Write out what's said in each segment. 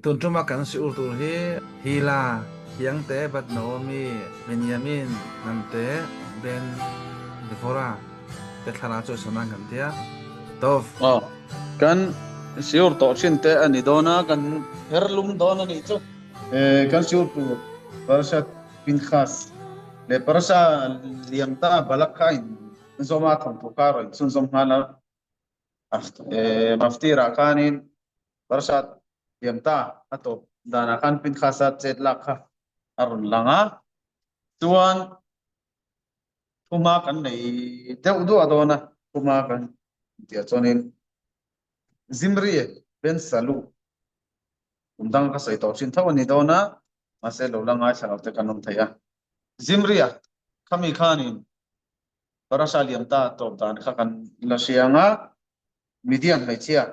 Tun ṭuma kan siur tur hi Hila, Hiangte, Bat Naomi, Benjamin, Hnamte, Ben Deborah te thlarau chu sawn an kan ti a. Tov. Aw, kan siur tawh thin te a ni dawn a, kan her lum dawn a nih chu. Kan siur tur Parasha Pinchas leh Parasha Liamta Balak kha in zawm a, thawnthu kha a rawn chhunzawm nghal a. Maftir-ah khanin Parashat Liamta a tawp danah khan Pinchas-a chet lak kha a rawn lang a, chuan thuma kan nei deuh duah dawn a, thuma kan tihah chuanin Zimri Ben Salu kum dang ka sawi tawh thin tho a ni dawn a, mahse lo la ngaithla lo te kan awm thei a. Zimri-a khami khanin Parasha Liamta tawp dan kha kan la hria ang a, Midian hmeichhia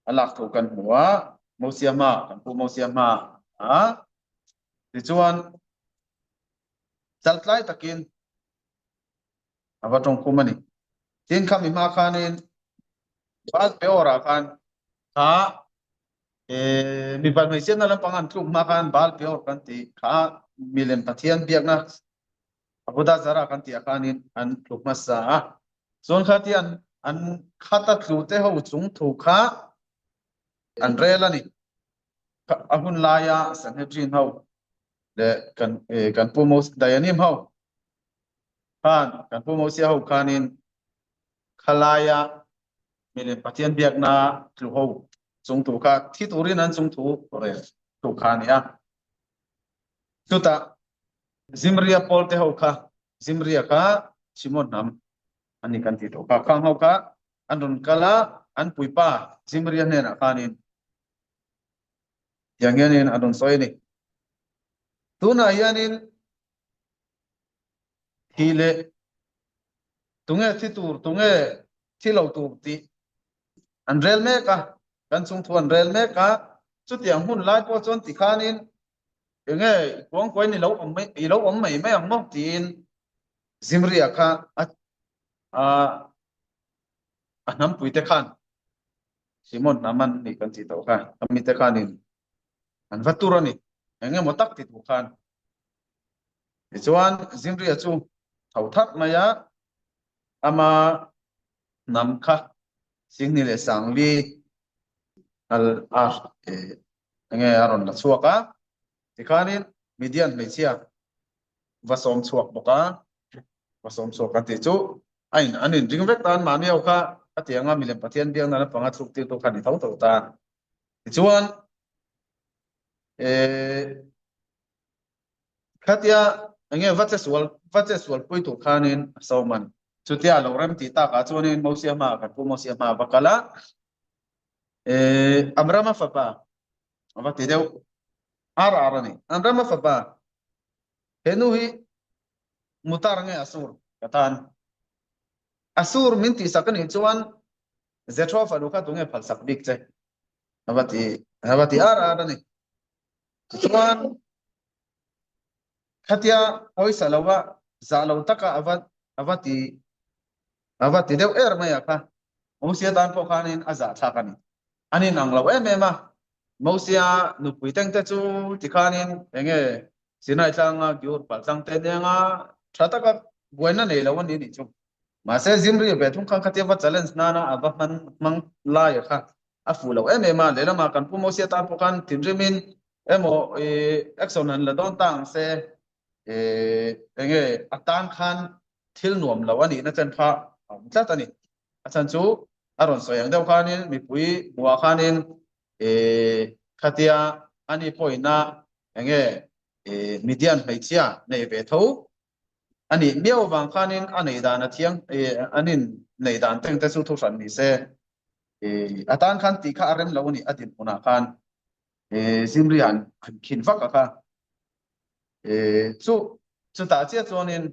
a lak thu kan hmu a, Mosia hma, kan pu Mosia hma a, tichuan chaltlai takin a va tawngkhum a ni. Tin khami hma khanin Baal Peor-ah khan kha mipa hmeichhiatna lampang an tluk hma khan Baal Peor kan tih kha milem Pathian biakna Avodah Zarah kan tih ah khanin an tlu hmasa a. Chuan kha ti an an khata tlu te ho chung thu kha an rel a ni. A hun laia Sanhedrin ho leh kan kan pu Mos Dayanim ho khan kan pu Mosia ho khanin khalaia milem Pathian biakna tlu ho chung thu kha thi turin an chung thu rel thu kha a ni a. Chutah Zimria pawl te ho kha Zimria kha Simon hnam an ni kan tih tawh kha. Khang ho kha an rawn kal a, an puipa Zimria hnenah khanin tiang hianin an rawn sawi a ni. Tunah hianin thi leh tunge thi tur tunge thi lo tur tih an rel mek a, kan chungthu an rel mek a, chutiang hun lai pawh chuan tikhanin Enge i kuangkuain i lo awm mai i lo awm mai mai ang maw tiin Zimria kha a a a hnampuite khan Simon hnam an nih kan tih tawh kha a mite khanin an va tur a ni eng emaw tak ti tur khan tichuan Zimria chu tho thak mai a ama hnam kha Singni leh Sangli al a Enge a rawn la chhuak a, tikhanin Midian hmeichhia va sawm chhuak bawk a, va sawm chhuak a tih chu a in an inring vek ta, anmahni ho kha a ti anga milem Pathian biakna lampanga thluk tirtu kha a ni tho tho ta. Tichuan eh khatia enge va che sual va che sual pui tur khanin a sawm an. Chutia a lo rem tih takah chuanin Mosia hmaah kan pu Mosia hmaah va kal a, Eh, Amrama fapa a va ti deuh ar ar a ni. Amrama fapa he nu hi mutar nge Asur ka tan. Asur min tihsak a nih chuan Jethro fanu kha tunge phalsak bik che a va ti a va ti ar ar a ni. Tichuan khatia pawisa lova zah lo taka a va a va ti A va ti deuh er mai a kha. Mosia tan pawh khanin a zahthlak a ni. An inang lo em em a. Mosia nupui teng te chu tikhanin enge Sinai tlanga Giur palh tlang te nia tha taka buaina nei lo a ni nih chu. Mahse Zimri ve thung khan khatia va challenge nana a va hman hmang lai a kha a fuh lo em em a. Lehlamah kan pu Mosia tan pawh khan thinrimin emaw i action han la dawn ta ang se enge a tan khan thil nuam lo a nihna chen kha a awm tlat a ni. A chhan chu a rawn sawi ang deuh khanin mipui hmuhah khanin khatia ani pawhina enge Midian hmeichhia nei ve tho a nih miau avang khanin a nei dan a thiang an in nei dan teng te chu thuhran ni se a tan khan tih kha a rem lo a ni a dinhmunah khan Zimrian an khin vak a kha. Chu chutah chiah chuanin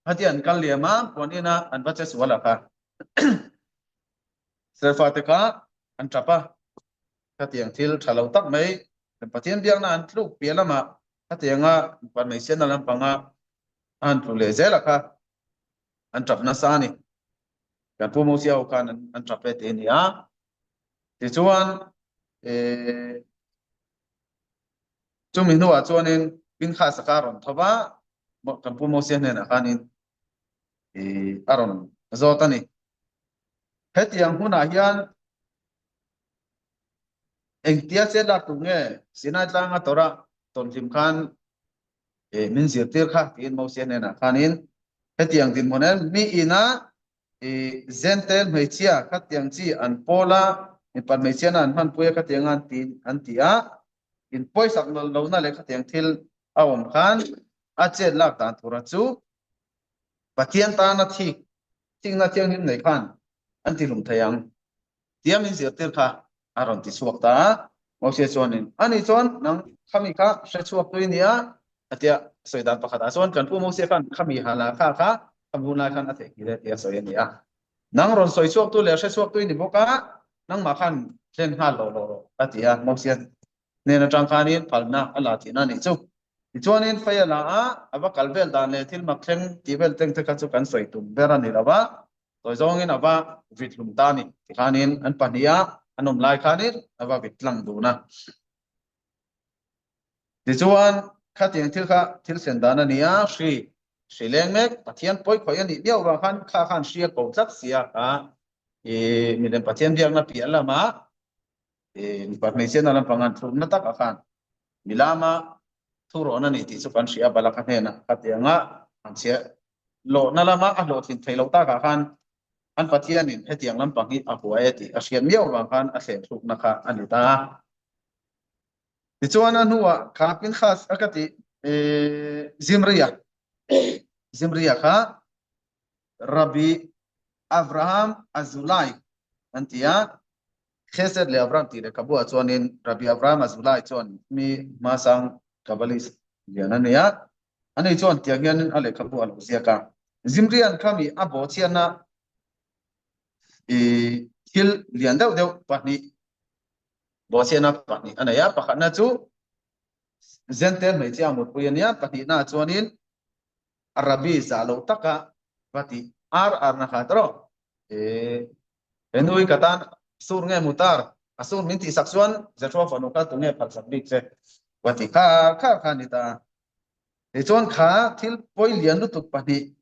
hati an kal liam a, puan ina an va che sual a kha. Serfa te kha an tap a, khatiang thil tha lo tak mai Pathian biakna an tluk piah lamah khatianga Parmeisiana lampanga a han tlu leh zel a kha an tap nasa a ni. Kan Pu Mosia ho khan an tap e tih a ni a. Tichuan. Chumi hnuah chuanin Pinchas kha a rawn tho va, kan pu Mosia hnenah khanin a rawn zawt a ni. Hetiang hmunah hian engtia chet lak tur nge Sinai tlanga Torah tawnhlim khan min zirtir kha tiin Mosia hnenah khanin hetiang dinhmun hian mi ina Zentel hmeichhia khatiang chi an pawl a, mipa hmeichhiana an hmanpui a khatiang an ti an ti a, in pawisak lohna leh khatiang thil a awm khan a chet lak dan tura chu Pathian tana thik thikna thianghlim nei khan an ti hlum thei ang tia min zirtir kha a rawn ti chhuak ta a. Moses chuanin, Ani chuan nang khami kha hre chhuak tui nia a tia sawi dan pakhatah chuan kan pu Moses khan khami hala kha kha khami hun lai khan a theihnghilh e tia sawi a ni a. Nang rawn sawi chhuak tu leh hre chhuak tui ni bawk a, nangmah khan hlen nghal lo lo rawh a ti a. Moses hnen atang khanin phalna a la tihna a nih chu. Tichuanin fei a la a, a va kal vel dan leh thil mak thleng tih vel teng te kha chu kan sawi tum ber a ni lo va, tawi zawngin a va vit hlum ta a ni. Tikhanin an pahniha an awm lai khanin a va vit tlang dun a. Tichuan khatiang thil kha thil thlen dan a ni a, hri hri leng mek Pathian pawi khawih a nih miau vang khan kha khan hri a ko tlat si a, kha i milem Pathian biakna piah lamah i mipa hmeichhiatna lampang an thlukna takah khan milama thurawhna ni tih chu kan hria Balak a hnenah khatianga an chhia hlawhna lama a hlawhtlin theih loh takah khan an Pathianin hetiang lampang hi a huai a tih a hriat miau vang khan a thlen thlukna kha a ni ta a. Tichuan a hnuah kha Pinchas a ka tih Zimria Zimria kha Rabbi Avraham Azulai an ti a, Chesed leh Avram tih lehkhabu ah chuanin Rabbi Avraham Azulai chuan mi hmasang Kabbalist lian a ni a, ani chuan tiang hianin a lehkhabu a lo ziak a, Zimrian khami a bawhchhiatna i thil lian deuh deuh pahnih bawhchhiatna pahnih a nei a, pakhatna chu Zente hmeichhia mutpui a nia, pahnihna ah chuanin Rabbi zah lo taka va tih ar ar na kha tawh. E he nui ka tan sur nge mutar a sur min tih sak chuan Zethua fanu kha tunge phal sak bik che va ti kha kha kha ni ta. Tichuan kha thil pawi lian lutuk pahnih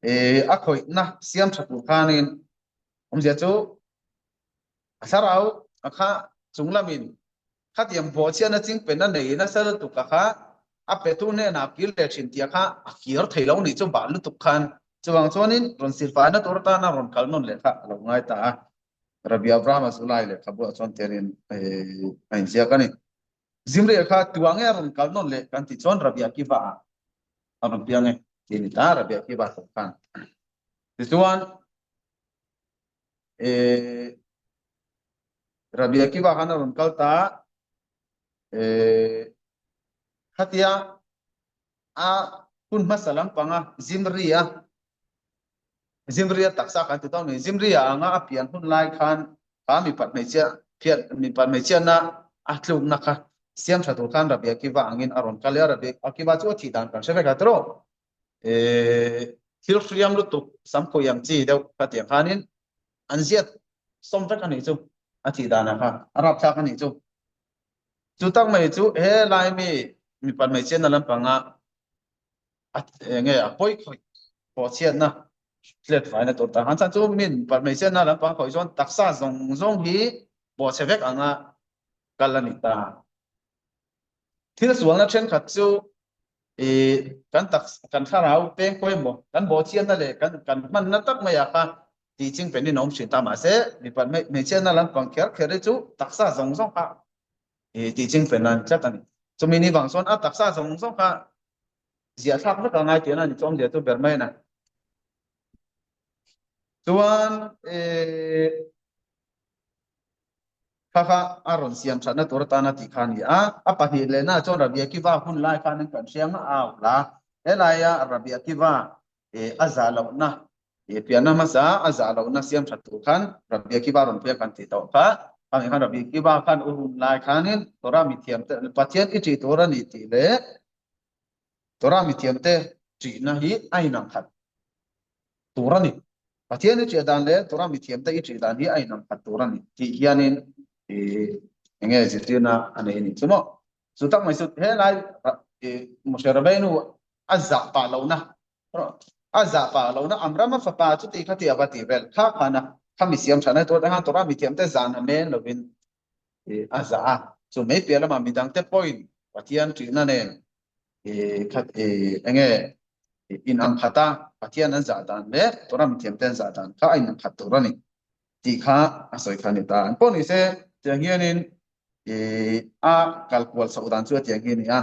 e a khawihna siam tha tur khanin awmzia chu a thlarau a kha chunglamin Khatiang bawhchhiatna chingpenna nei nasa lutuk a kha a petu hnenah a kir leh thin tih a kha a kir thei lo nih chu bah lutuk khan chuvang chuanin rawn silfaina tur atana rawn kal nawn leh kha a lo ngai ta a. Rabbi Abraham Azulai lehkhabu ah chuan tiangin a inziak a ni. Zimriel kha tuah nge a rawn kal nawn leh kan tih chuan Rabbi Akiva ah a rawn piang e tih a ni ta Rabbi Akiva tawh khan. Tichuan Rabbi Akiva khan a rawn kal ta a, khatia a hun hmasa lampanga Zimri a Zimri a taksa kan ti dawn mai Zimri a anga a pian hun lai khan kha mipat hmeichhia phiat mipat hmeichhia na a tlukna kha siam tha tur khan Rabbi Akiva angin a rawn kal a Rabbi Akiva chu a thih dan kan hre vek a tiraw thil hriam lutuk samkhuih ang chi deuh khatiang khanin an ziat sawm vek a nih chu a thih danah kha a rapthlak a nih chu chu tak mai chu he lai mi mipat hmeichhiatna lampanga a enge a pawi khawih pawh chhiatna tlet faina tur tak an chan chu min mipat hmeichhiatna lampang khawih chuan taksa zawng zawng hi bawhchhe vek anga kal a ni ta thil sualna thenkhat chu i kan tak kan thlarau peng pawimawh kan bawhchianna leh kan kan hmanna tak mai ah kha tih ching pen in a awm thin ta mahse mipa hmeichhiatna lampang kher kher hi chu taksa zawng zawng kha i tih ching pen an tlat a ni chumi ni vang chuan a taksa zawng zawng kha ziah thlak vek a ngai tih a ni chu awmzia chu ber mai a ni chuan i Kha kha a rawn siam thatna tur atana tih kha a ni a, a pahnih lehna chuan Rabbi Akiva hun lai khanin kan hria nga au la, helaia Rabbi Akiva a zah lohna pianna hmasa a zah lohna siam that tur khan Rabbi Akiva rawn piak kan tih tawh kha, khangih khan Rabbi Akiva khan u hun lai khanin Torah mithiam te Pathian i ṭih tur a ni tih leh Torah mithiam te ṭihna hi a inang khat. tur a ni. Pathian i ṭih dan leh Torah mithiamte i ṭih dan hi a inang khat tur a ni tih hianin eng nge zirtirna a nei a nih chu maw? Chu tak mai chu helai Moshe Rabbeinu a zah pah lohna a zah pah lohna Amrama fapa chu ti kha ti a va ti vel kha khan a khami siam than a tur atanga Torah mithiam te zan a men lovin a zah a. Chu mai piah lamah midangte pawhin Pathian ṭihna nen khat enge inang khat a Pathian an zah dan leh Torah mithiam te an zah dan kha a inang khat tur a ni tih kha a sawi kha a ni ta. An pawh ni se tiang hianin a kal kual chhoh dan chu a tiang hi a ni a.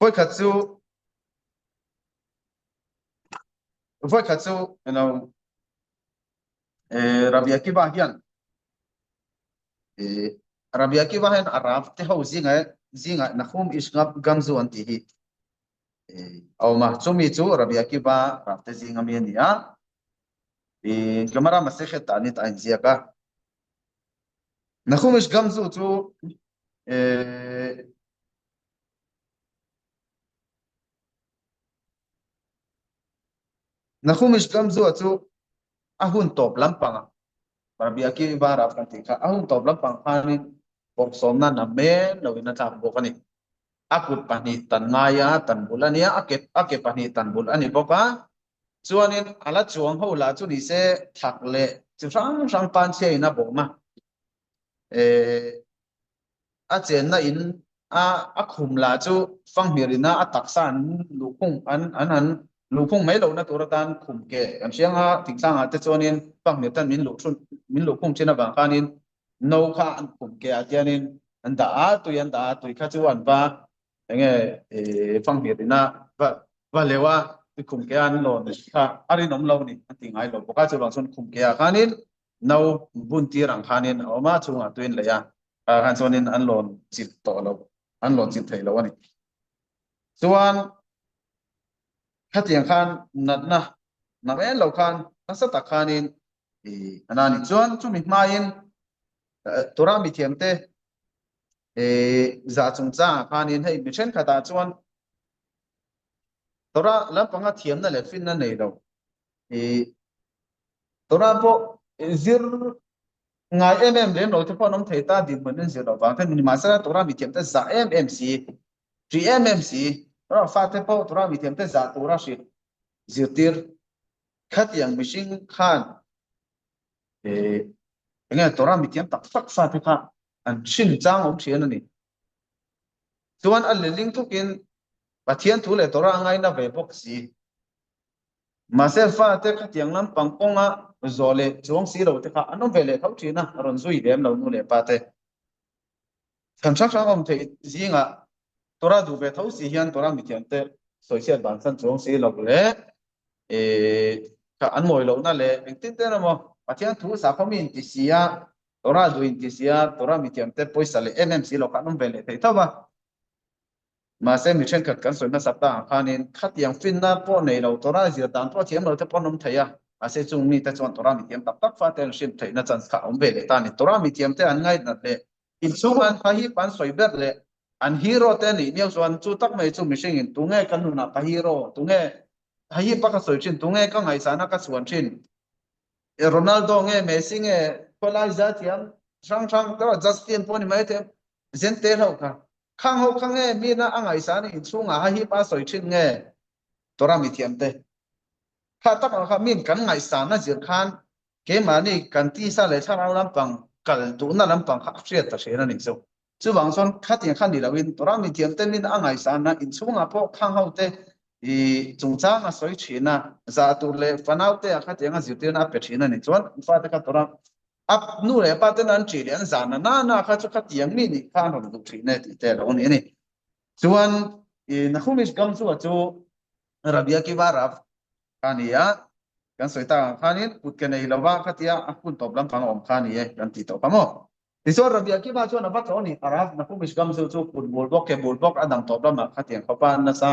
Vawikhat chu vawikhat chu you know Rabbi Akiva hian Rabbi Akiva hian a Rav te ho zinga zinga Nahum Ish Gamzu an tih hi a awm a. Chumi chu Rabbi Akiva Rav te zinga mi a ni a. Gemara Masechet ah nit a inziak a. Nahum Ish Gamzu chu Nahum Ish Gamzu chu a hun tawp lampangah Rabbi Akiva Rav kan tih kha a hun tawp lampang khanin bawrhsawmna namen loin a tlak bawk a ni. A kut pahnih tan ngaia tan bul a nia, a ke a ke pahnih tan bul a ni bawk a. Chuanin a la chuang ho lah chu ni se thak leh chi hrang hrang panchhiain a bawm a. Eh, a chenna in a a khum lah chu fanghmir ina a taksa an luhkhung an an han luhkhung mai lohna tur atan khum ke kan hriang a thingtlangah te chuanin fanghmir ten min luh thun min luhkhung thin avang khanin no kha an khum ke ah hianin an dah a tui an dah a tui kha chu an va enge fanghmir ina va va leu a tui khum ke a an lawn kha a rinawm lo ni an ti ngai lo bawk a chuvang chuan khum ke ah khanin no bun tir ang khanin a awm a chungah tuin lei a ah khan chuanin an lawn chilh tawh lo an lawn chilh thei lo a ni chuan khatiang khan natna na rel lo khan nasa tak khanin i ana ni chuan chumi hmain Torah mithiam te e za chungchang ah khanin hei mi thenkhatah chuan Torah lampanga thiamna leh finna nei lo i Torah pawh zir ngai em em lem lo te pawh an awm thei ta dinhmun an zir loh vang te nimahsela Torah mithiam te zah em em si ṭih em em si Torah fate pawh Torah mithiam te zah tura hrilh zirtir khatiang mihring khan enge Torah mithiam tak tak fate kha an hrin chang awm ṭhin a ni. Chuan a leling thukin Pathian thu leh Torah a ngaina ve bawk si. Mahse fate khatiang lampang kawnga zawh leh chuang si lo te kha an awm ve leh tho thin a, a rawn zui lem lo nu leh pa te. Chhan hrang hrang awm theih zingah Torah duh ve tho si hian Torah mithiam te sawichhiat bansan chuang si lo leh kha an mawi lohna leh engtin ten emaw Pathian thu sakhaw mi inti si a, Torah duh inti si a, Torah mithiam te pawisa leh em em si lo kha an awm ve leh thei tho va. Mahse, mi thenkhat kan sawi hmasa ta ang khanin khatiang finna pawh nei lo, Torah zir dan pawh thiam lo te pawh an awm thei a. Mahse, chung mite chuan Torah mithiam tak tak fate an hrim theihna chance kha a awm ve leh ta a ni. Torah mithiam te an ngaihnat leh inchhung an kha hip an sawi ber leh an hero te anih miau chuan chu tak mai chu mihringin tunge ka nunah ka hero, tunge ha hip a ka sawi thin, tunge ka ngaihsana ka chhuan thin, Ronaldo nge Messi nge khawlai zaithiam hrang hrang Justin pawh ni mai thei Zente ho kha Khang ho kha nge mina a ngaihsan inchhungah ha hip a sawi thin nge Torah mithiam te kha tak ang kha min kan ngaihsan a zir khan keimahni kan tisa leh thlarau lampang kal duhna lampang kha a hriat ta thin a nih chu. Chuvang chuan khatiang kha ni loin Torah mithiam te min a ngaihsan a inchhungah pawh khang ho te i chungchang a sawi thin a, zah tur leh fanau te ah khatiang a zirtirna a pe thin a nih chuan fate kha Torah A nu leh pa ten an ṭih leh an zah na na na kha chu khatiang mi nih kha an rawn duh ṭhin e tih te a lo ni a ni. Chuan i Nahumish Gamzua chu Rabbi Akiva Rav kha a ni a, kan sawi tak ang khanin kut ke nei lova khatia a hun tawp lampang a awm kha a ni e kan tih tawh kha maw. Tichuan Rabbi Akiva chuan a va tlawh a ni, a Rav Nahumish Gamzu chu kut bul bawk ke bul bawk a dang tawp lamah khatiang khawpa nasa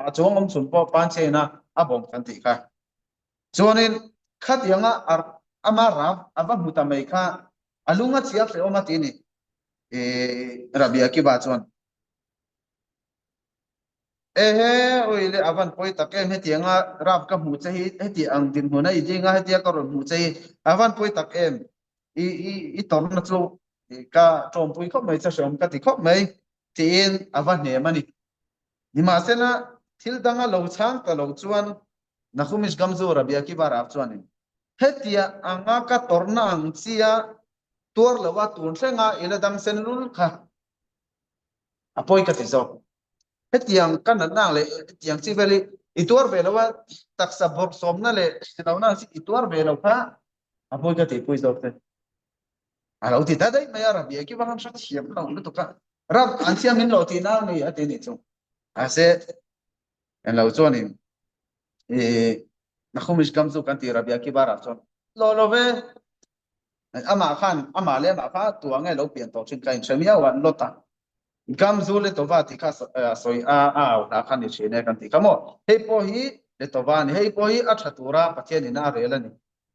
a chuang awm chhun pawh panchena a bawm kan tih kha. Chuanin khatianga ama Rav a va hmu ta mai kha a lung a chhia hrehawm a ti ni. Rabbi Akiva chuan. Ehe, ui le a van pawi tak em hetianga rap ka hmuh che hi, heti ang dinhmun a i ding a, hetia ka rawn hmuh che hi a van pawi tak em. I i i tawrhna chu ka tawmpui khawp mai che hreawm ka ti khawp mai tiin a va hnem a ni. Nimahsela thil danga lo chhang ta lo chuan Nahumish Gamzu Rabbi Akiva Rav chuanin hetia anga ka tawrhna ang chia tuar loa tun thlenga i la dam sen lul kha a pawi ka ti zawk. Hetiang ka natna ang leh hetiang chi vel hi i tuar ve lo a, taksa bawrhsawmna leh hrelona ang chi i tuar ve lo kha a pawi ka tihpui zawk te. A lo ti ta daih mai a, Rabbi Akiva khan hre thiam lo lutuk a, Rab an thiam in lo tih na mi a ti nih chu. Mahse en lo chuanin i Nahumish gam chu kan ti Rabbi Akiva rah chuan lo lo ve amah khan amah leh amah kha tua nge lo pian tawh thin ka inhre miau a Lot a Gamzu Letova tih kha sawi a a au hla kha ni thin e kan tih kha maw hei pawh hi Letova a ni hei pawh hi a tha tura Pathian in a rel a ni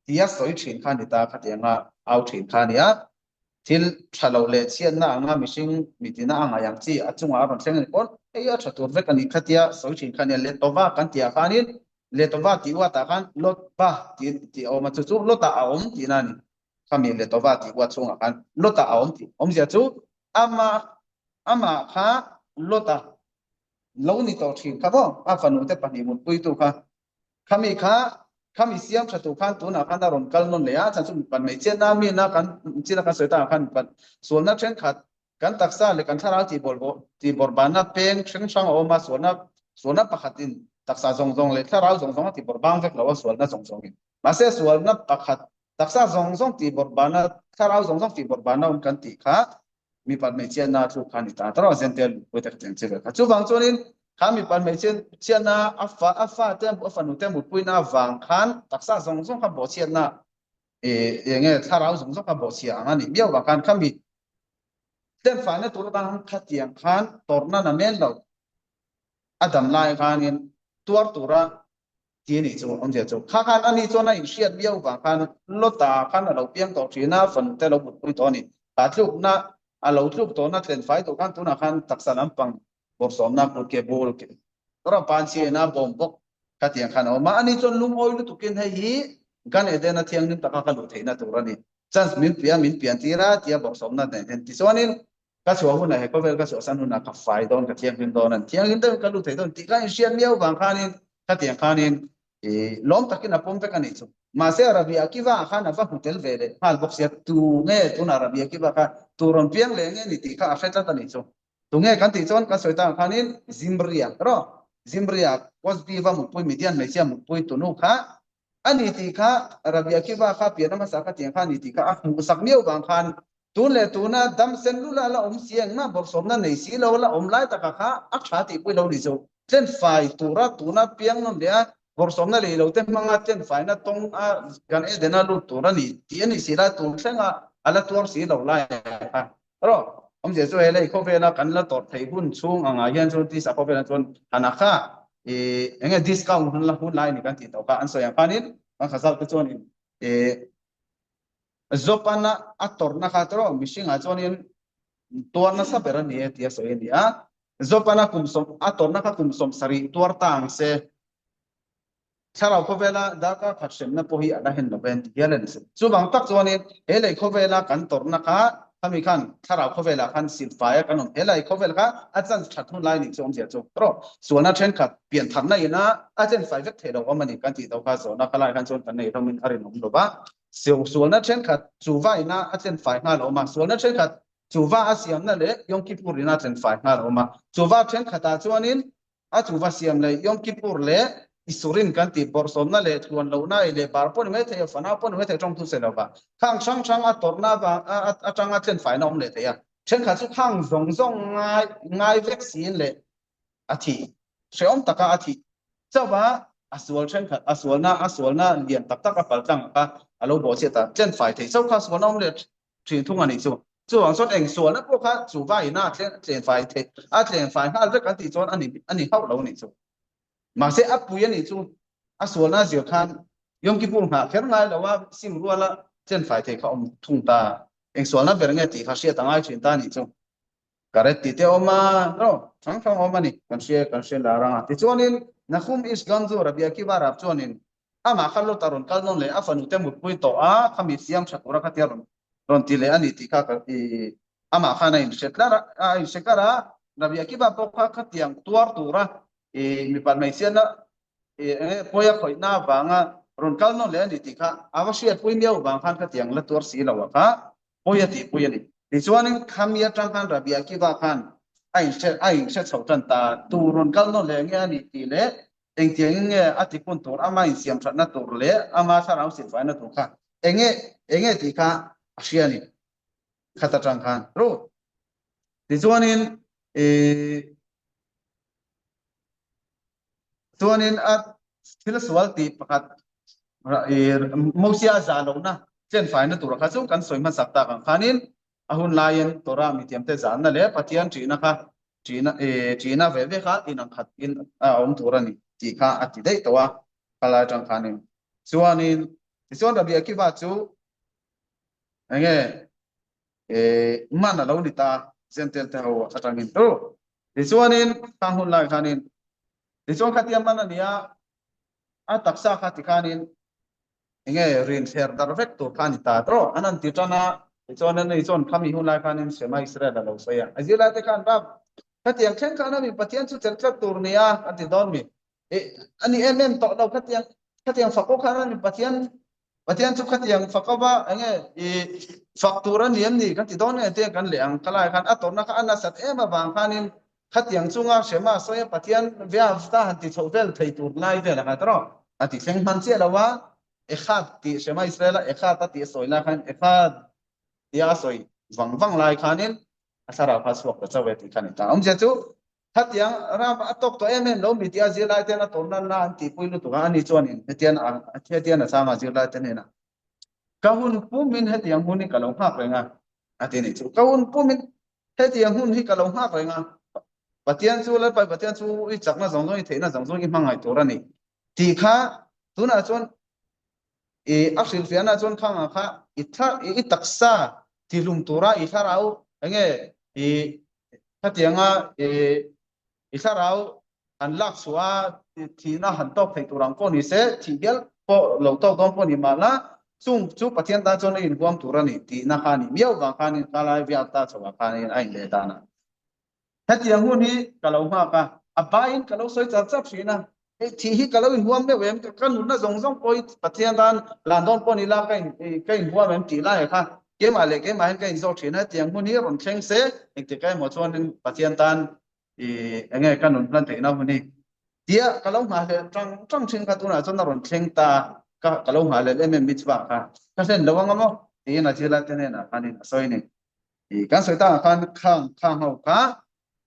tia sawi thin kha ni ta khatianga au thin kha a ni a thil tha lo leh chhiatna anga mihring mitina a ngaih ang chi a chungah a rawn thleng a ni pawn hei a tha tur vek a ni khatia sawi thin kha a ni a Letova kan tihah khanin Letova tih uatah khan Lotva tih tih a awm a chu chu Lotah a awm tihna a ni. Khami Letova tih uat chhungah khan Lotah a awm tih awmzia chu ama amah kha Lota lo ni tawh thin kha maw a fanu te pahnih mutpuitu kha khami kha khami siam tha tur khan tunah khan a rawn kal nawn leh a chhan chu mipat hmeichhiatna mina kan china kan sawi takah khan mipat sualna thenkhat Kan taksa leh kan thlarau tihbawrhbanna peng hrang hrang a awm a, sualna sualna pakhatin taksa zawng zawng leh thlarau zawng zawng a tihbawrhbang vek lo a, sualna zawng zawngin. Mahse sualna pakhat taksa zawng zawng tihbawrhbanna, thlarau zawng zawng tihbawrhbanna awm kan tih kha mipat hmeichhiatna a thluk kha a ni ta ta rawh, Zentail mipui te ka tiang che vel kha. Chuvang chuanin kha mipat hmeichhiatna a fa a fate a fanute mutpuina avang khan taksa zawng zawng kha bawhchhiatna eng nge thlarau zawng zawng kha bawhchhia ang a nih miau vang khan khami Tlemfaina tur atan khatiang khan tawrhna na men lo a dam lai khanin tuar tura ti a nih chu awmzia chu kha khan ani chuan a inhriat miau vang khan Lota khan a lo piang tawh thin a, fanu te a lo mutpui tawh a ni. Kha tlukna a lo tluk tawhna tlenfai tur khan tunah khan taksa lampang bawrhsawmna kut ke bul ke ram pan chiaina bawm bawk khatiang khan a awm a. Ani chuan lungawi lutukin hei hi Gan Edena thianghlim taka ka luh theihna tur a ni. Chance min pia min pian tir a tia bawrhsawmna nen hian tichuanin ka chhuah hunah he khawvel ka chhuahsan hunah ka fai dawn ka thianghlim dawn an thianghlim deuhin ka lut thei dawn tih kha inhriat miau vang khanin khatiang khanin i lawm takin a pawm vek a nih chu. Mahse Rabbi Akiva ah khan a va hmu tel ve leh nghal bawk sia tu nge tunah Rabbi Akiva kha tu rawn piang leh nge ni tih kha a hre tlat a nih chu. Tunge kan tih chuan kan sawi takah khanin Zimria rawh Zimria Cosby va mutpui Midian hmeichhia mutpui tunu kha a ni tih kha Rabbi Akiva kha pian hmasa kha tiang kha a ni tih kha a hmuhsak miau vang khan tun leh tuna dam sen lula la awm si engmah bawrhsawmna nei si lo la awm lai takah kha a tha tihpui lo ni chu tlenfai tura tuna piang nawn leh a bawrhsawmna lei lo te hmanga tlenfaina tawng a kan Edena lut tur a ni tih a ni si lai tur thlenga a la tuar si lo lai kha Rawh, awmzia chu he lei khawvela kan la tawrh theih hun chhung angah hian chuan tisa khawvelah chuan han a kha i eng nge discount hun la hun lai a ni kan tih tawh kha an sawi ang khanin kan khazal te chuanin i Zopana a tawrhna kha chu rawh mihringah chuanin tuar nasa ber a ni e tia sawi a ni a, Zopana kum sawm a tawrhna kha kum 70 tuar ta ang se. Thlarau khawvela darkar khat hremna pawh hi a la hen lo ve an ti hial a ni. Chuvang tak chuanin he lei khawvela kan tawrhna kha khami khan thlarau khawvelah khan silfaia kan awm. He lei khawvel kha a chance that hun lai nih chu awmzia chu erawh sualna thenkhat pian tharna ina a chen fai vek theih lo awm a ni kan tih tawh kha zawhna kha lai khan chuan kan nei hlawmin a rinawm lo va. Sualna thenkhat chuva ina a chen fai nghal a awm a, sualna thenkhat chuva a siamna leh Yom Kippur ina a chen fai nghal a awm a. Chuva thenkhatah chuanin A chu va siam leh Yom Kippur leh Isurin kan tih bawrhsawmna leh tluan lohna ei leh bar pawh ni mai thei a, fanau pawh ni mai thei a tawngtu se lova khang hrang hrang a tawrhna avang atanga tlenfaina awm leh thei a. Thenkhat chu khang zawng zawng ngai ngai vek siin leh a thih hrehawm taka a thih chauh a, a sual thenkhat a sualna a sualna lian tak tak a paltlang kha a lo bawhchhiat a, tlenfai thei chauh kha sualna awm leh Thin thung a nih chu. Chuvang chuan eng sualna pawh kha chu vaina a tlen fai theih, a tlen fai nghal vek an tih chuan a ni a ni hauh lo a nih chu. Mahse a pui a nih chu a sualna a zir khan Yom Kippur nghah kher ngai lo a sim ruala tlen fai thei kha awm thung ta. Eng sualna ber nge tih kha hriat a ngai thin ta a nih chu. Karet tih te a awm a, no, hrang hrang a awm a ni, kan hria kan hria lar ang a. Tichuanin Nahum ish Gamzu Rabbi Akiva Rab chuanin amah kha Lot a rawn kal nawn leh a fanu te mutpui tawh a, khami siam tha tura khatia rawn rawn ti leh a ni tih kha ka i amah khan a inhre tlar a, a inhre kar a, Rabbi Akiva pawh kha khatiang tuar tura i mipa hmeichhiatna i enge pawi a khawihna avanga rawn kal nawn leh a ni tih kha a va hriatpui miau vang khan khatiang la tuar si lo a kha pawi a tihpui a ni. Tichuanin khami atang khan Rabbi Akiva khan a inhre a inhre chho tan ta, tu rawn kal nawn leh nge a nih tih leh engtiangin nge a tipun tur, ama insiam thatna tur leh ama thlarau silfaina tur kha enge enge tih kha a hria a ni khat atang khan. Ru. Tichuanin ih Chuanin a thil sual tih pakhat Mosia zah lohna tlenfaina tur kha chu kan sawi hmasak tak ang khanin a hun laiin Torah mithiamte zahna leh Pathian ṭihna kha ṭihna ṭihna ve ve kha inang khat in a awm tur a ni tih kha a ti daih tawh a khalai aṭang khanin. Chuanin tichuan Rabbi Akiva chu enge man a lo ni ta Gentile te ho atangin tu. Tichuanin khang hun lai khanin tichuan khatia man a nia a taksa kha tikhanin enge rin thler dar vek tur kha a ni ta tawh an han ti tan a tichuan ani chuan khami hun lai khanin Shema Israel a lo sawi a a zirlai te khan bak khatiang thleng khan ami Pathian chu chelh tlat tur nia an ti dawn mi ani em em tawh lo khatiang khatiang fak pawh khan ani Pathian Pathian chu khatiang fak ava enge i fak tur ani em ni kan ti dawn nge te kan leh ang khalai khan a tawrhna kha a nasat em avang khanin khatiang chunga hrema sawi a Pathian via ta han ti chhoh vel thei tur lai vel a kha tawh a ti thleng hman chiah lo a Echad tih Shema Israel a Echad a tih a sawi lai khan Echad tia a sawi vang vang lai khanin a thlarau kha a chhuak ta chauh e tih kha a ni ta. Awmzia chu Khatiang ram a tawk tawh em em lo mi tia zirlai ten a tawn nan an tihpui lutuk a, ani chuanin hetian a hetian a chang a zirlai te hnenah ka hun pumin hetiang hun hi ka lo nghak reng a, a ti nih chu. Ka hun pumin hetiang hun hi ka lo nghak reng a, Pathian chu Lalpai Pathian chu i chakna zawng zawng i theihna zawng zawng i hmangaih tur a ni tih kha tunah chuan i a hrilhfiahna chuan khangah kha i thla i taksa tihlum tura i thlarau enge i khatianga i i thlarau han lak chhuah a thihna han tawk thei tur ang pawh ni se thih hial pawh lo tawk dawn pawh ni mahla chung chu Pathian tan chuan a inhuam tur a ni tihna kha a ni miau vang khanin khalai vial ta chhoah khanin a inleh dan a. Hetiang hun hi ka lo nghak a, a baiin ka lo sawi char char thin a, hei thih hi ka lo inhuam meuh em, ka nunna zawng zawng pawh hi Pathian tan lan dawn pawh ni la ka in ka inhuam em tih lai kha keimah leh keimah hian ka inzawk thin a, hetiang hun hi rawn thleng se engtik emaw chuanin Pathian tan i enge ka nun hlan theihna hun hi tia ka lo nghahhlelh tang tang thin kha tunah chuan a rawn thleng ta ka ka lo nghahhlelh em em mitzvah kha ka hlen lo anga maw tiin a zirlai te hnenah khanin a sawi a ni. I kan sawi takah khan khang khang ho kha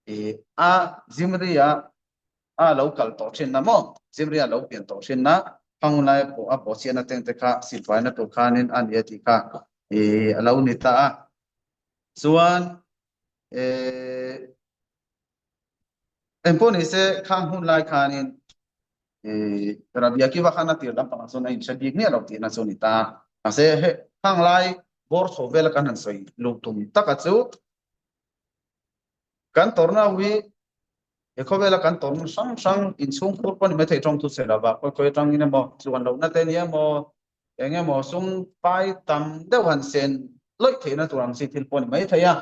i a Zimri a a lo kal tawh thin na maw Zimri a lo pian tawh thin na khang hun lai pawh a bawhchhiatna teng te kha silfaina tur khanin a ni a tih kha i a lo ni ta a chuan e engpawh ni se khang hun lai khanin Rabbi Akiva khan a tir lampangah chuan a inhre bik miah lo tihna chu a ni ta. Mahse, he khang lai bawr chho vela kan han sawi luh tum taka chu kan tawrna ho hi he khawvela kan tawrna hrang hrang inchhung khur pawh ni maithei tawng thu sawi lova khawi khawi atangin emaw tluan lohna te ni emaw eng emaw sum pai tam deuh han sen lawih theihna tur ang chi thil pawh ni maithei a.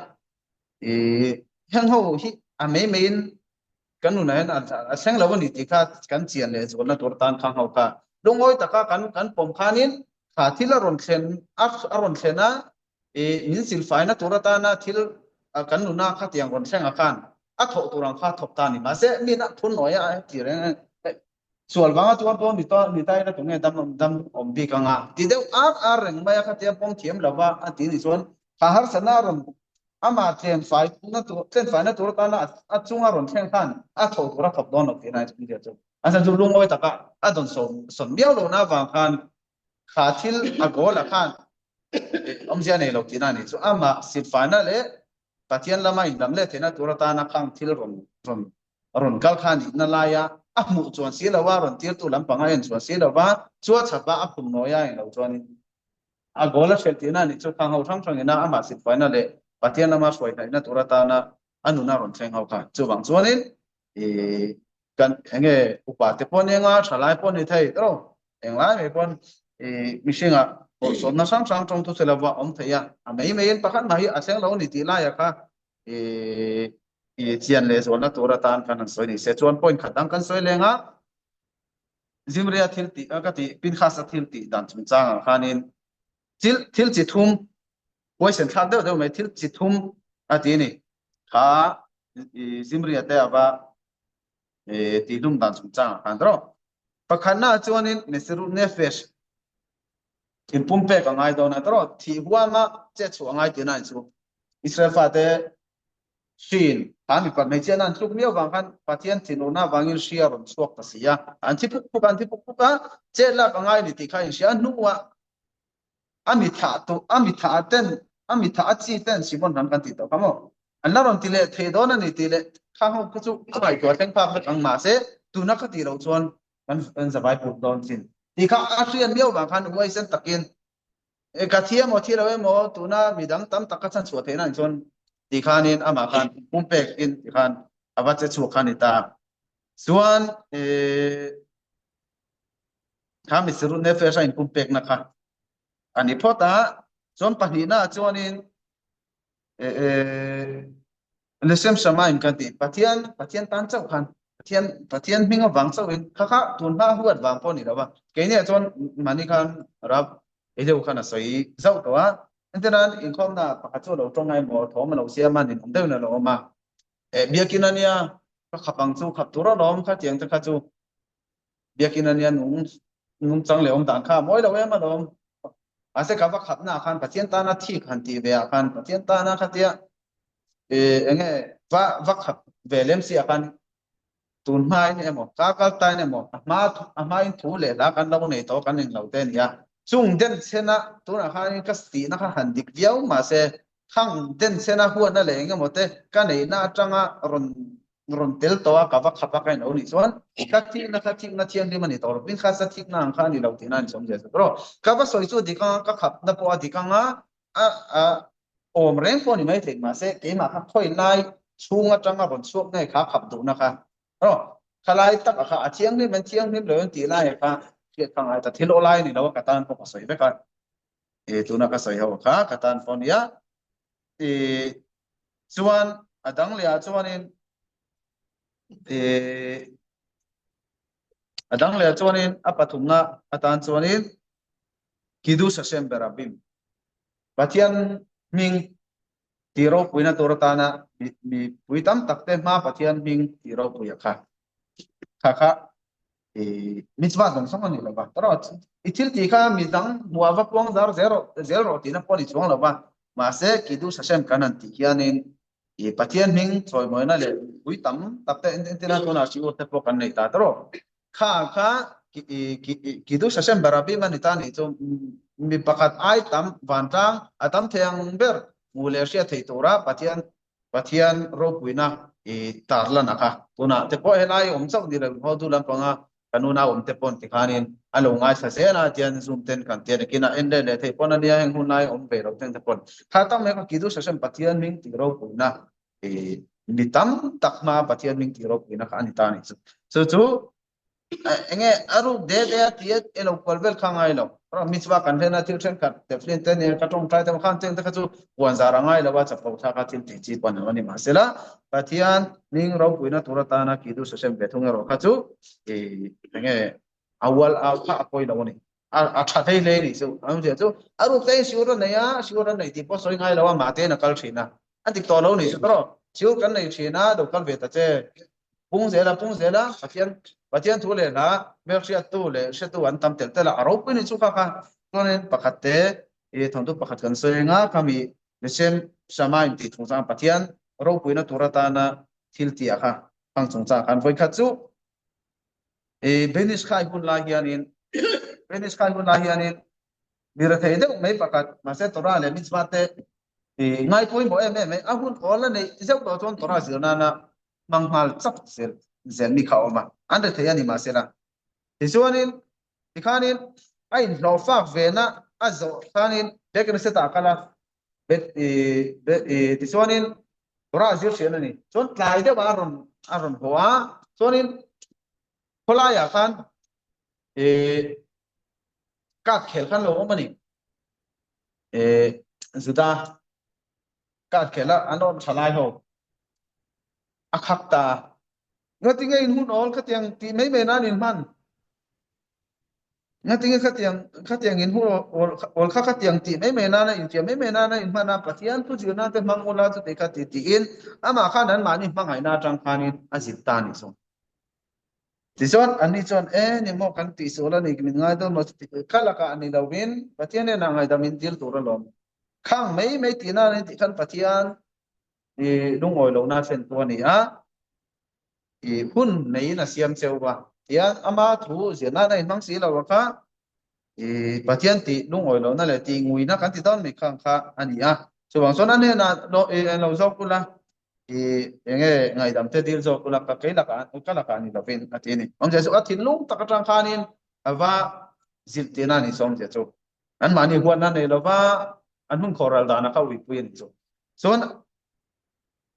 Heng ho hi a mai maiin kan nunah hian a thleng lo a ni tih kha kan chian leh zualna tur tan khang ho kha lungawi taka kan kan pawm khanin kha thil a rawn thlen a a rawn thlen a i min silfaina tur atana thil kan nuna khatiang rawn thleng a khan a thawh tur ang kha thawk ta ni mahse mi na phun nawi a ti reng sual vanga chuan pawh ni ta ni ta ila tunge dam dam awm bik anga ti deuh ar ar reng mai a khatia pawm thiam lova a ti ni chuan kha harsatna a rawn Amah tlenfai na tur tlenfaina tur atana a chunga rawn thleng khan a thawh tur a thawk dawn lo tih na india chu a chhan chu lungawi taka a dawn sawm sawn miau lohna avang khan kha thil a goal ah khan awmzia nei lo tihna a nih chu amah silfaina leh Pathian lama inlam leh theihna tur atana khang thil rawn rawn rawn kal kha nihna laia a hmuh chuan si lova rawn tirtu lampang a en chuan si lova chua chhapa a phun nawi a englo chuanin A goal a hrilh tihna a nih chu khang ho hrang hrangin a amah sitfaina leh Pathian lama hruai hnaihna tur atana. A nuna rawn thleng ho kha. Chuvang chuanin i kan enge upa te pawh ni anga thalai pawh ni thei tawh englai mai pawn i mihringa bawrhsawmna hrang hrang tawng thu che lova awm thei a, a mai maiin pakhat mah hi a thleng lo ni tih laia kha i i chian leh zualna tur atan kan han sawi ni se chuan point khat dang kan sawi leng a, Zimria thil tih ka tih Pinchas-a thil tih dan chungchangah khanin thil thil chi thum huaisen thlak deuh deuh mai thil chi thum a ti a ni. Kha Zimria te ava tihlum dan chungchangah khan rawh. Pakhatna chuanin Mesirut Nefesh inpumpek a ngai dawn a tawh thih huama che chhuah a ngai tihna chu Israel fate Hriin kha mipa hmeichhia an tluk miau vang khan Pathian thinurna avangin hri a rawn chhuak ta si a, an thi puk puk a, an thi puk puk a, chet lak a ngai ni tih kha a inhria a, hnuah a mi thah tu, a mi thah ten, a mi thah a chi ten Simon ram kan tih tawh kha maw, an la rawn ti leh thei dawn a ni tih leh kha ho kha chu a ngaihtuah thleng phak vek ang mahse tuna ka tih loh chuan kan kan zavai put dawn chin tih kha a hriat miau vang khan huaisen takin E ka thi emaw thi lo emaw tuna midang tam tak ka chhan chhuah theihna nih chuan ti khanin amah khan pumpek in ti khan a va che chhuak kha ni ta. Chuan e kha Misirut Nefesh a inpumpekna kha a ni phawt a, chuan pahnihna ah chuanin e e Leshem Shamaim kan tih Pathian Pathian tan chauh khan Pathian Pathian hming avang chauhin kha kha tun hma huat vang pawh ni lo va keini ah chuan mahni khan Rav Elihu khan a sawi zauh tawh a entirnan inkhawmna pakhat chu a lo tawng a emaw thawm a lo siam a ninawm deuhin a lo awm a eh biakin ania ka khap ang chu khap tur alawm kha tiang te kha chu biakin ania nung nungchang leh awm dan kha a mawi lo em alawm mahse ka va khapna ah khan Pathian tana thik han tih ve ah khan Pathian tana khatia enge va va khap ve lem si ah khan tun hmain emaw ka kal tain emaw a hma a hmain thu leh hla kan lo nei tawh kan eng lo te a ni a chung den chhena tunah khanin ka tihna kha han dik viau mahse khang den chhena huatna leh eng emaw te ka neihna atanga rawn rawn tel tawh a ka va khap a ka inlo nih chuan ka thikna kha thikna thianghlim a ni tawh lo tin kha sa thikna ang kha a ni lo tihna a ni chawm zel zawk rawh ka va sawi chu dik anga ka khapna pawh a dik anga a a awm reng pawh ni mai thei mahse keimah kha khawi lai chhung atanga rawn chhuak nge kha khap duhna kha rawh khalai tak a kha a thianghlim an thianghlim lo an tih lai kha hriat kha ngai ta thil aw lai ni lo a ka tan pawh ka sawi vek a e tuna ka sawi ho kha ka tan pawh nia e chuan a dang leh ah chuanin e a dang leh ah chuanin a pathumna atan chuanin Kiddush Hashem Berabim Pathian hming tih ropuina tur atana mipui tam tak te hma Pathian hming tih ropuia kha kha kha i mitzvah zawng zawng a ni lo va tawrh i thil tih kha mi dang hmuh a va puang zar zel rawh zel rawh tihna pawh a ni chuang lo va mahse Kiddush Hashem kan han tih hianin i Pathian hming chawimawina leh mipui tam tak te entirna tunah shiur te pawh kan nei ta tawrh Kha kha Kiddush Hashem Barabim a ni ta nih chu mi pakhat ai tam vantlang a tam thei ang ber hmuh leh hriat theih tura Pathian Pathian ropuina i tarlan a kha. Tunah te pawh helai awm chauh ni lo hotu lampanga kan unau awm te pawn tikhanin a lo ngaithla zel a tian Zoom ten kan tia nakinah en leh leh theih pawn a nia heng hunlai awm ve lo ten te pawn kha tak mai kha Kiddush Hashem Pathian hming tih ropuina mi tam tak hma Pathian hming tih ropuina kha a ni ta a nih chu. Chu chu enge a ruk de de a ti e lo kual vel kha ngai lo. Mitzvah kan hlena thil thenkhat teflin te nen ka tawngtai te khan cheng te kha chu puan zar a ngai lo a chapo thlak a thil tih chi pawh a ni mahsela Pathian hming ropuina tur atana Kiddush Hashem ve thung erawh kha chu enge a ual au kha a pawi lo a ni. A tha hlei hlei a nih chu. A awmzia chu a ruk te in siur a nei a, siur a nei tih pawh sawi ngai lo a mahte in a kal thin a. A dik tawh lo nih chu tawrh. Siur kan nei thin a, lo kal ve ta che. Pung zel a, pung zel a, Pathian Pathian thu leh hla hmelhriattu leh hretu an tam telh telh a, a ropui nih chu kha kha. Chuanin pakhat te i thawnthu pakhat kan sawi eng a, khami Leshem Shamaim tih chungchang Pathian ropuina tur atana thil tih ah kha hang chungchang khan vawikhat chu i Benish khai hun lai hianin Benish khai hun lai hianin mi rethei deuh mai pakhat mahse Torah leh mitzvah te i ngai pawimawh em em mai a hun awl a neih zeuh tawh chuan Torah zir nana hmang nghal chak zel zel mi kha a awm a an rethei a ni mahse la tichuanin tikhanin a inhlawh fak ve na a zawh khanin Beit Knesset ah kal a bet i bet i tichuanin. Torah zir hrian a ni. Chuan tlai deuh a rawn a rawn haw a, chuanin khawlaiah khan eh card khel khan lo awm a ni. Eh Juda card khel a an awm tha lai ho a khak ta. Ngatinge in hun awl khatiang tih mai mai nan in hman. Ngatinge khatiang khatiang in hun awl kha khatiang tih mai mai nana infiam mai mai nana in hman a Pathian thu zirna te hmang ula chuti kha ti tiin amah khan anmahni hmangaihna atang khanin a zir ta a nih chu. Tichuan anni chuan e ni maw kan tihsual a ni min ngai dawn maw chuti kha lakah a ni lovin Pathian hnenah ngaihdam in dil tur alawm. Khang mai mai tihna a ni tih khan Pathian i lungawi lohna a thlen tu a ni a. I hun neiin a siam cheu va, tian ama thu zirna na inhmang si lo a kha i Pathian tih lungawi lohna leh tih nguina kan ti dawn mai khang kha a ni a. Chuvang chuan a hnenah lo i lo zawk ula, i enge ngaihdam te dil zawk ula ka kei lakah ka lakah ni lovin a ti a ni. Awmzia chu a thinlung tak atang khanin a va zilh tihna a ni chu awmzia chu. Anmahni huatna nei lova an hun khawhral dana kha uipui a ni chu. Chuan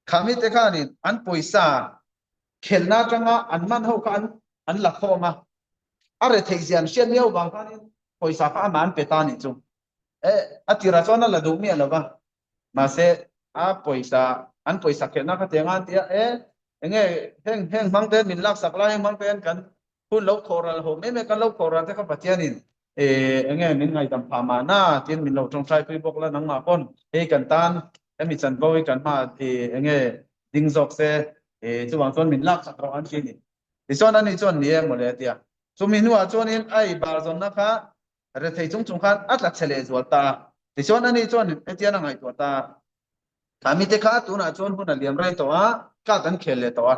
Khami te khanin an pawisa khelhna atanga an man ho kha an an la khawm a, a retheih zia an hriat miau vang khanin pawisa kha amah an pe ta anih chu. E, a tirah chuan a la duh miah lo va, mahse a pawisa an pawisa khelhna kha tiang a an ti a, e, enge heng heng hmang ten min laksak lai, heng hmang ten kan hun lo khawh ral ho mai mai kan lo khawh ral te kha Pathianin enge min ngaihdam phah mahna tiin min lo tawngtai pui bawk la nangmah pawn hei kan tan hemi chanvo hi kan hma enge ding zawk se chuvang chuan min lak sak rawh an ti a ni. Tichuan ani chuan ni e mawle a ti a. Chumi hnuah chuanin a ei bar zawnna kha rethei chung chung khan a tla chhe leh zual ta a. Tichuan ani chuan hetian a ngaihtuah ta a. Khami te kha tunah chuan hun a liam rei tawh a, card an khel leh tawh a.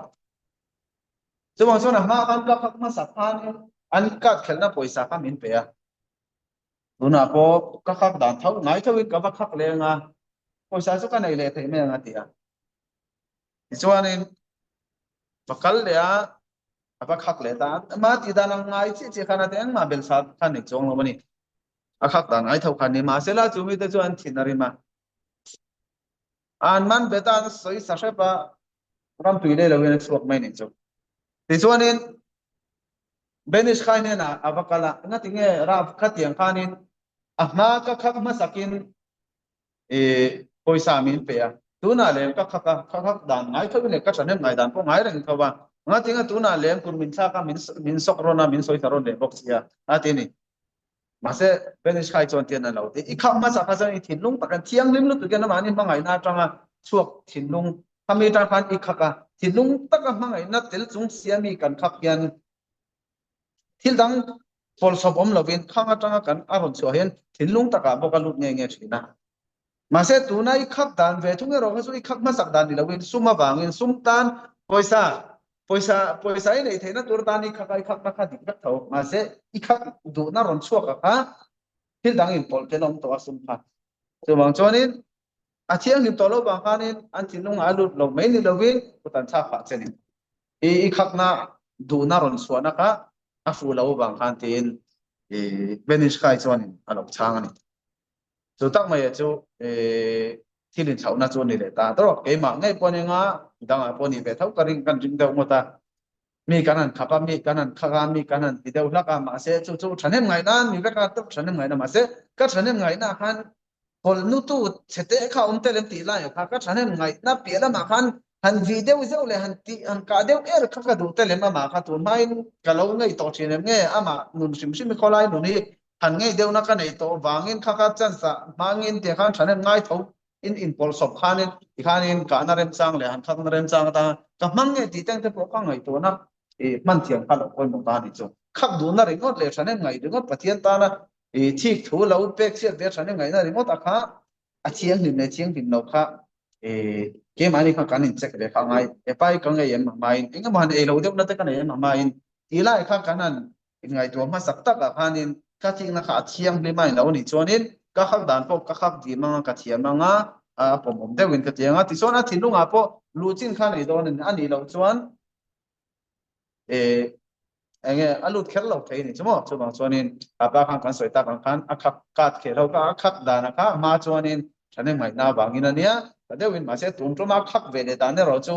Chuvang chuan a hma khan ka khak hmasa khanin an card khelhna pawisa kha min pe a. Tunah pawh ka khak dan tho ngai thoin ka va khak leng a, pawisa chu ka nei leh theih mai ang a ti a. Tichuanin va kal leh a, a va khak leh ta a. Ama tih dan ang ngai chiah chiah khan a ti engmah belsa kha nei chuang lo a ni. A khak dan ngai tho khan ni. Mahsela chu mite chuan an thin a rim a. An man bet a, an sawi sa hrep a, ram tui leh loin a chhuak mai nih chu. Tichuanin Benish khai hnenah a va kal a, engati nge Rav khatiang khanin a hma ka khak hmasakin i pawisa min pe a, tunah lem ka khak a, ka khak dan ngai tho in leh ka thahnem ngai dan pawh ngai reng tho a, engati nge tunah lem kur min thlak a, min min sawk rawn a, min sawi ta rawn leh bawk si a, a ti a ni. Mahse, Benish khai chuan tian a lo ti. I khak hmasa kha chuan i thinlung takin thianghlim lutuk hian amahni hmangaihna atanga chhuak thinlung khami atang khan i khak a, thinlung taka hmangaihna tel chung sia mi kan khak hian thil dang pawlsawp awm lovin khang atanga kan a rawn chhuah hian thinlung takah bawk a lut nge nge thin a. Mahse, tuna i khak dan ve thung erawh kha chu i khak hmasak dan ni loin sum avangin sum tan pawisa pawisa pawisa i neih theihna tur tan i khak a, i khakna kha dik vek tho. Mahse, i khak duhna rawn chhuak a kha thil dang inpawlh tel a awm tawh a sum kha. Chuvang chuanin a thianghlim tawh lo vang khanin an thinlungah a lut lo mai ni lovin kut an thlak phah che ni. I i khakna duhna rawn chhuahna kha a fuh lo vang khan tiin i Benishkai chuanin a lo chhang a ni. Chu tak mai chu thil inthlauhna chu a ni leh ta tawh. Keimah ngei pawh ni anga dangah pawh ni ve tho ka ring kan ring deuh ngawt a. Mi kan han khap a, mi kan han khak a, mi kan han ti deuh hlak a, mahse chu chu thahnem ngaihna a ni vek a, thahnem ngaihna mahse ka thahnem ngaihna khan kawlhnutu chhe te kha awm tel em tih laiah kha ka thahnem ngaihna piah lamah khan han vih deuh zeuh leh han tih han kah deuh er kha ka duh tel em amah kha tun hmain ka lo ngei tawh thin em nge amah nun hrim hrim hi khawlai nun hi han ngei deuhna ka nei tawh vangin kha kha chance ah hmangin tiang khan thahnem ngai tho in inpawlhsawp khanin tikhanin kahna remchang leh han khakna remchang atanga ka hmang nge tih teng te pawh ka ngaihtuahna i hman thiam kha lo pawimawh ta a ni chu. Khak duhna ringawt leh thahnem ngaih ringawt Pathian tana i thik thu lo pek chhiat ve thahnem ngaihna ringawt a kha a thianghlim leh thianghlim lo kha i keimahni kha kan in check ve kha a ngai e pai ka ngei em hmain engemaw han ei lo deuhna te ka nei em hmain tih lai kha kan han Inngaihtuah hmasak takah khanin ka thikna kha a thianghlim a ilo nih chuanin ka khak dan pawh ka khak dim anga ka thiam anga a pawmawm deuhin ka ti anga tichuan a thinlungah pawh luh chin kha nei dawn a nih loh chuan eh enge a lut kher lo thei ni chu maw chuvang chuanin a pa khan kan sawi tak ang khan a khak kat khel ho kha a khak dan a kha hma chuanin. Thahnem ngaihna avangin a nia, ta deuhin mahse tun tuma khak ve leh dan erawh chu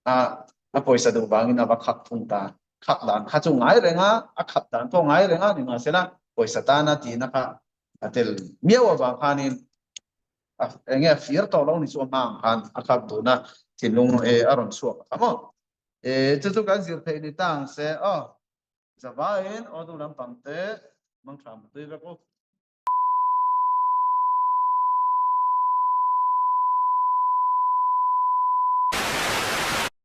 a a pawisa duh vangin a va khak thung ta. Khak dan kha chu ngai reng a, a khap dan pawh ngai reng a nimahsela pawisa tana tihna kha a tel miau avang khanin a enge a fir tawh lo ni chu a hma ang khan a khak duhna thinlung e a rawn chhuak a maw. E chu chu kan zir theih ni ta ang se aw. Zavaiin aw du lampang te mangtha mutui vek u.